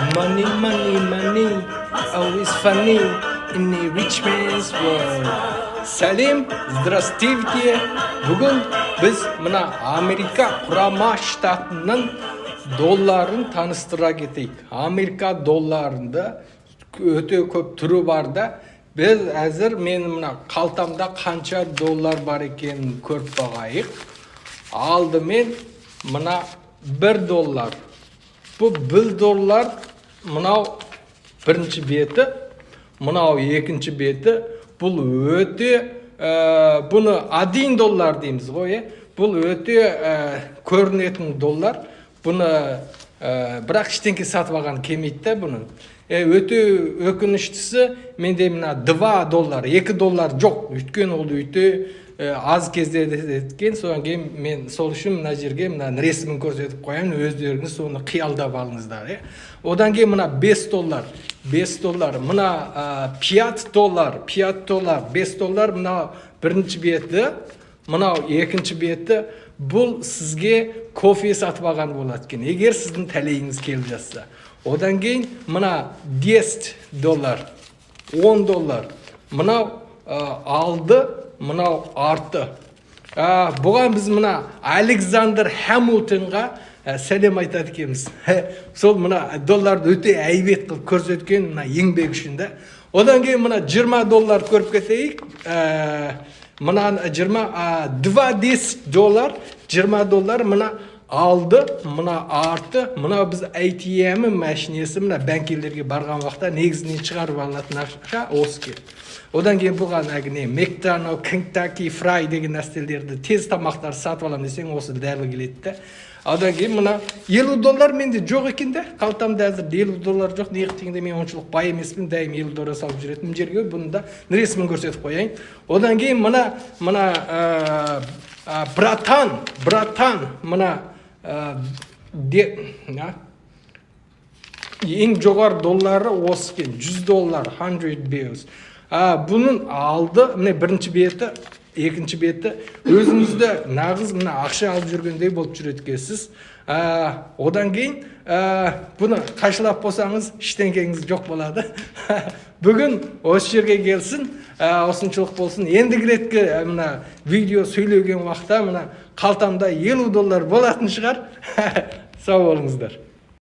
Money, money, money, always funny in a rich man's world. Сәлем, здравствуйте. Бүгін біз мына Америка Құрама Штатының долларын таныстыра кетейік. Америка долларында өте көп түрі бар да. Біз әзір мен мына қалтамда қанша доллар бар екенін көріп бағайық. Алдымен мына 1 доллар. Бұл 1 доллар, мынау бірінші беті, мынау екінші беті. Бұл өте бұны 1 доллар дейміз ғой, иә. Бұл өте көрінетін доллар. Бұны бірақ ештеңке сатып алған келмейді да бұны. Өте өкініштісі, менде мына 2 доллар, 2 доллар жоқ. Өйткені ол өте аз кездеседі. Содан кейін мен сол үшін мына жерге мына ресімін көрсетіп қоямын, өздеріңіз соны қиялдап алыңыздар, иә. Одан кейін мына 5 доллар, 5 доллар, мына 5 доллар, 5 доллар, 5 доллар, мына бірінші беті, мынау екінші беті. Бұл сізге кофе сатып алған болады екен, егер сіздің тәлейіңіз келіп жатса. Одан кейін мына 10 доллар, 10 доллар, мынау алды, мынау арты. Бұған біз мына Александр Хамилтонға сәлем айтады екенбіз. Сол мына долларды өте әйбет қылып көрсеткен мына еңбек үшін да. Одан кейін мына 20 доллар көріп кетейік. Мына 20, 2 доллар, 20 доллар, мына алды, мына арты, мына біз ATM машинесі, мына банкелерге барған уақытта негізінен шығарып алатын ақша осы екен. Одан кейін бұған әлгі не, Макдоналд, Кентаки Фрай деген нәрселерді, тез тамақтар сатып аламын десең, осы дәл келеді да. Одан кейін мына 50 доллар менде жоқ екен да. Қалтамда әзір 50 доллар жоқ. Неғып дегенде, мен оншалық бай емеспін, дайым 50 доллар салып жүретінмін жерге. Бұны да ресімін көрсетіп қояйын. Одан кейін мына братан, братан, мына ең жоғары доллары осы екен, 100 доллар, 100 bills. Бұның алды, міне, бірінші беті, екінші беті. Өзіңізді нағыз мына ақша алып жүргендей болып жүреді екенсіз. Одан кейін бұны қайшылап болсаңыз, ештеңкеңіз жоқ болады. Бүгін осы жерге келсін, осыншалық болсын. Ендігі реткі мына видео сөйлеген уақытта мына қалтамда 50 доллар болатын шығар. Сау болыңыздар.